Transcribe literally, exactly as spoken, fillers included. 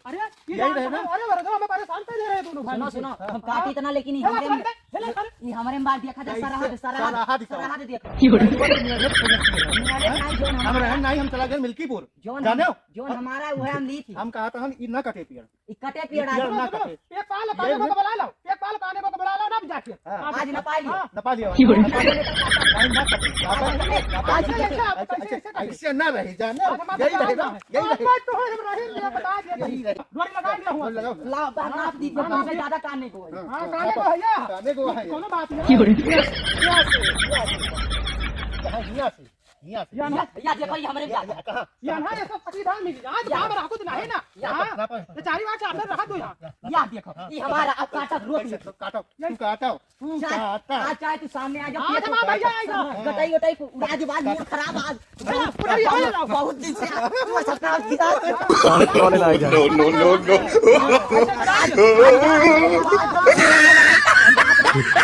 अरे, ये यही रहे ना? अरे, अरे, हमें परेशान कर दे रहे हैं दोनों भाई। सुनो, सुनो, हम काटी इतना, लेकिन ये हमारे में, ये हमारे में बार दिया खा, सारा हाथ, सारा हाथ, सारा हाथ दिया। हम रहे नहीं, हम चला गए मिल्कीपुर। जोन जाने हो? जोन हमारा है, वो हम ली थी। हम कहा था, हम ई ना कटे पेड़। ई कटे पेड़ आज। ना कटे। एक पाल पाने को बुला लो, एक पाल पाने को बुला लो ना, अब जाके। हाँ। आज ना पाई लियो। हाँ। ना पाई लियो। क्यों रे? नहीं, ना कटे। आज ना कटे। आज ना कटे। ऐसे, ऐसे, ऐसे, ऐसे ना रहे, जाने। आज हमारे यही रहे ना, यही रहे। आज तो है, हम रहे, ये बता दिया। यही रहे। डोरी लगा दिया हुआ। डोरी लगाओ। लाओ, बाहर नाप दी, हाँ, हमसे ज्यादा काने को है। हाँ, काने को है या? काने को है। कोनो बात नहीं। क्यों रे? यहाँ से, यहाँ से। यहाँ से। हियाँ से। या ना। या, या देखो, ये हमरे या, जात। या, कहाँ? या ना, ये सब पटीदार मिल जाए, तो या। काम रहा कुछ नहीं ना। या। हाँ? ना पाए। ये चारी बार चार रहा तो यहाँ। या देखो, हाँ। ये हमारा अब काटा रोक ले। काटो, तू काटो, तू चाहे, काटो। आज चाहे तू सामने आ जा, आज पेट हमारा भैया आएगा। हाँ। गटाई, गटाई, आज बाल मूड खराब, आज। हाँ, पूरा ये हो जाओ। बहुत दिन से आज तू ऐसा काम किया। कौन, कौन आ गया? No, no, no, no।